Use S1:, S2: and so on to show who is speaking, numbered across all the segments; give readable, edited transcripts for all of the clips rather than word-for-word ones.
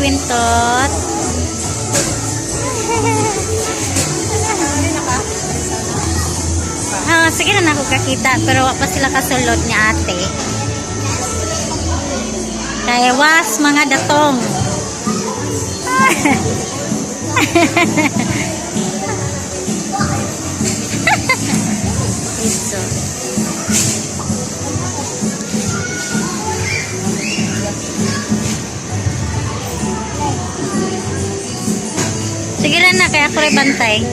S1: Kwintot. Ah, sige na nako kakita pero wa pa sila kasulod ni ate. Kaya was mga datong. Ito. Sige lang na, kaya ako rin bantay.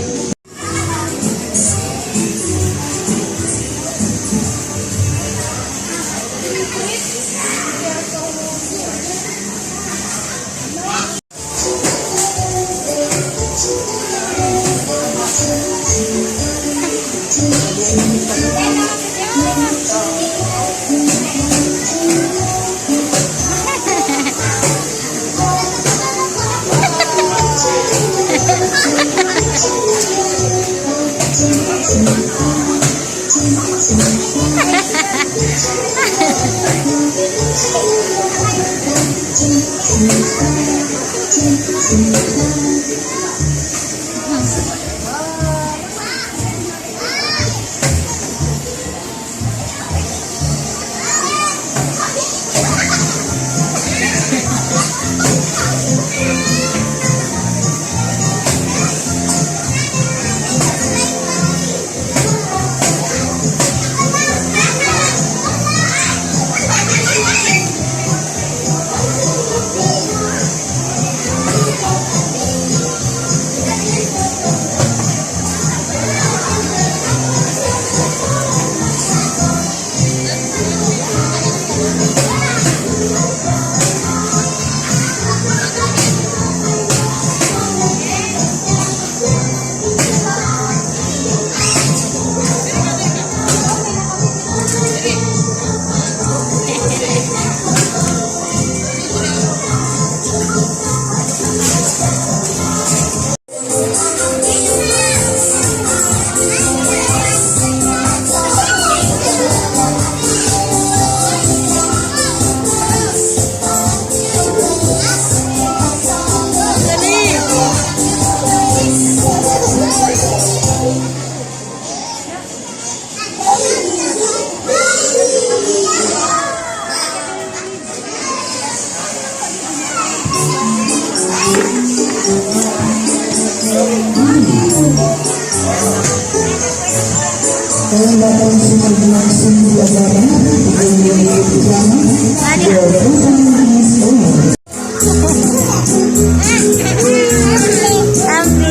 S1: Ami.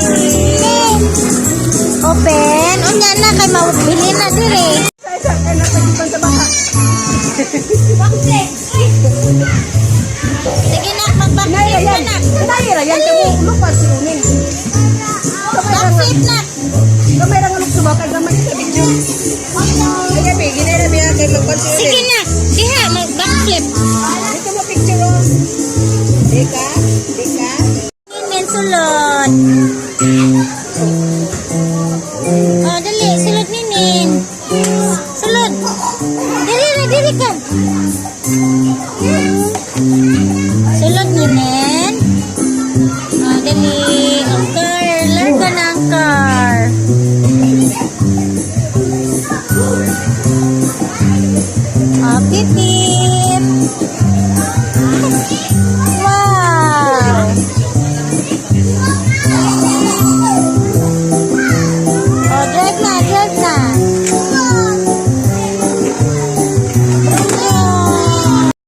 S1: Open. Unya na kay mabili na dire. Sige na, mag-backflip ka na.
S2: Kinahira yan kamo lupas si Uning.
S1: Backflip na.
S2: Gamay ra nga lukso ba kay gamay sa video. Ay gabi ginera biya kay magkon si
S1: Sige
S2: Uning.
S1: na. Diha, mag-backflip.
S2: Dito mo picture oh. Dika, dika.
S1: Nin, sulod. Oh, dali. Sulod ni Nin. Sulod. Dali na, dali ka. Sulod ni Nin. Oh, dali. Ang car. Larga na ang car.